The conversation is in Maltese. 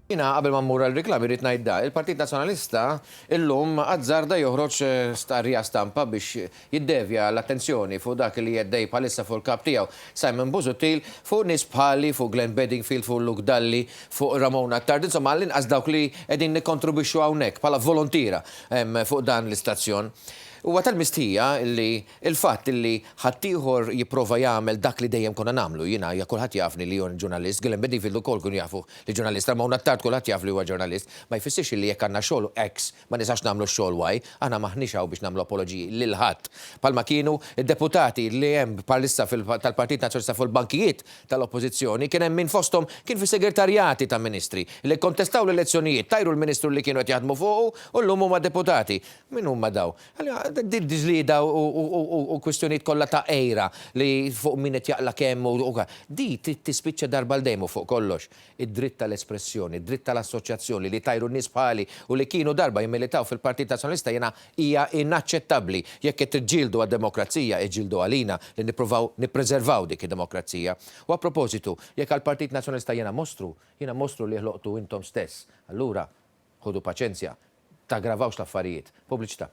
Jiena qabel ma mmur għal-riklami rrid ngħid da, il-Partit Nazzjonalista illum azzarda joħroġ stqarrija stampa biex jiddevja l-attenzjoni fuq dak li għeddej bħalissa fuq il-kap tiegħu Simon Busuttil, fuq nies bħali, fuq Glenn Bedingfield, fuq Luke Dalli, fuq Ramona Attard, insomma għall-inqas dawk li qegħdin nikkontribwixxu hawnhekk bħala volontiera fuq dan l-istazzjon. Huwa tal-mistħija li Il-fatt li ħaddieħor jipprova jagħmel dak li dejjem konna nagħmlu, jiena, ja kulħadd jafni li jien ġurnalist, Glenn Bedingfield ukoll kienu jafuh li ġurnalist, Ramon Attard kulħadd jaf li huwa ġurnalist, ma jfissirx li jekk għandna xogħol X ma nistax nagħmlu x-xogħol Y. Aħna m'aħniex hawn biex nagħmlu apoloġiji lil ħadd. Bħalma kienu d-deputati li hemm bħalissa tal-Partit Nazzjonalista fuq il-bankijiet tal-Oppożizzjoni, kien hemm min fosthom kien fis-segretarjati ta' ministri li kkontestaw l-elezzjonijiet, tajru l-ministru li kienu qed jaħdmu fuqu u llum huma deputati. Min huma dawn? Din ġlieda u kwistjonijiet kollha ta' għira li fuq min qed jaqla' kemm u di trid tispiċċa darba għal dejjem u fuq kollox id-dritt tal-espressjoni, id-dritt tal-assoċjazzjoni li jtajru nies bħali u li kienu darba jimmilitaw fil-Partit Nazzjonalista jiena hija inaċċettabbli. Jekk qed tiġġieldu għad-demokrazija, iġġieldu għalina li nippruvaw nippreservaw dik id-demokrazija. U a propożitu, jekk għall-Partit Nazzjonalista jiena mostru, jiena mostru li ħloqtu intom stess. Allura, ħudu paċenzja. Taggravawx l-affarijiet. Pubbliċità.